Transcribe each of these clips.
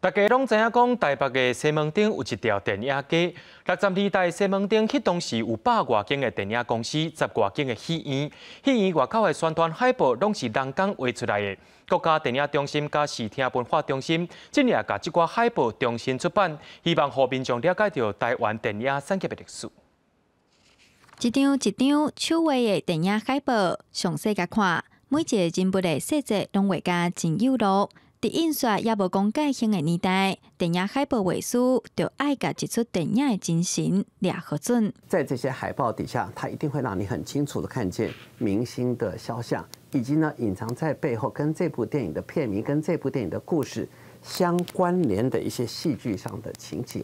大家攏知影講，台北的西門町有一條電影街。60年代西門町彼當時有百外間的電影公司，十外間的戲院。戲院外口的宣傳海報攏是人工畫出來的。國家電影中心佮視聽文化中心，這年共這寡海報重新出版，希望予民眾了解著台灣電影產業的歷史。一張一張手畫的電影海報，詳細共看，每一个人物的細節攏畫甲真有路。佇印刷猶無講蓋興的年代，電影海報畫師就愛共一齣電影的精神掠予準。在這些海報底下，它一定會讓你很清楚的看見明星的肖像，以及呢隱藏在背後跟這部電影的片名、跟這部電影的故事相關聯的一些戲劇上的情節。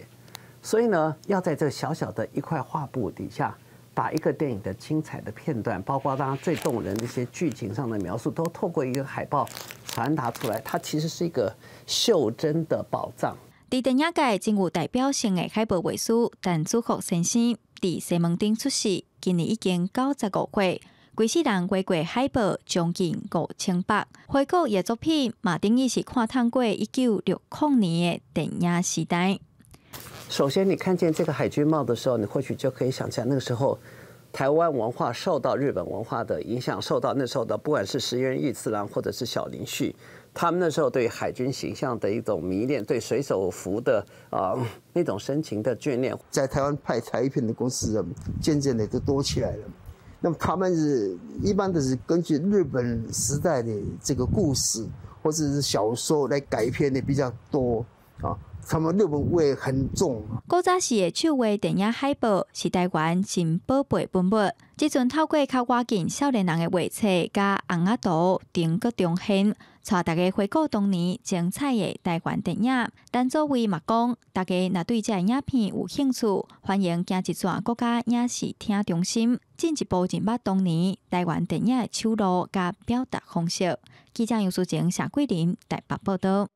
所以呢，要在這小小的一塊畫布底下，把一個電影的精彩的片段，包括當最動人的一些劇情上的描述，都透過一個海報傳達出來。它其實是一個袖珍的寶藏。佇電影界真有代表性的海報畫師陳子福先生，佇西門町出世，今年已經95歲，規世人畫過海報將近5000幅。回顧伊的作品，嘛等於是看透過1960年的電影時代。首先，你看見這個海軍帽的時候，你或許就可以想象那個時候，台灣文化受到日本文化的影響，受到那時候的不管是石原裕次郎或者是小林旭，他們那時候對海軍形象的一種迷戀，對水手服的啊那種深情的眷戀。在台灣拍台片的公司漸漸的都多起來了。那麼他們是一般都是根據日本時代的這個故事或者是小說來改編的比較多啊。他們日本味很重。古早時的手畫電影海報是台灣真寶貝文物，這陣透過較倚近少年人的畫冊佮尪仔圖，重閣重現，帶大家回顧當年精彩的台灣電影。陳祖蔚嘛講，大家若對這个影片有興趣，歡迎行一轉國家影視聽中心，進一步認捌當年台灣電影的手路佮表達方式。記者楊淑晴、謝桂林台北報導。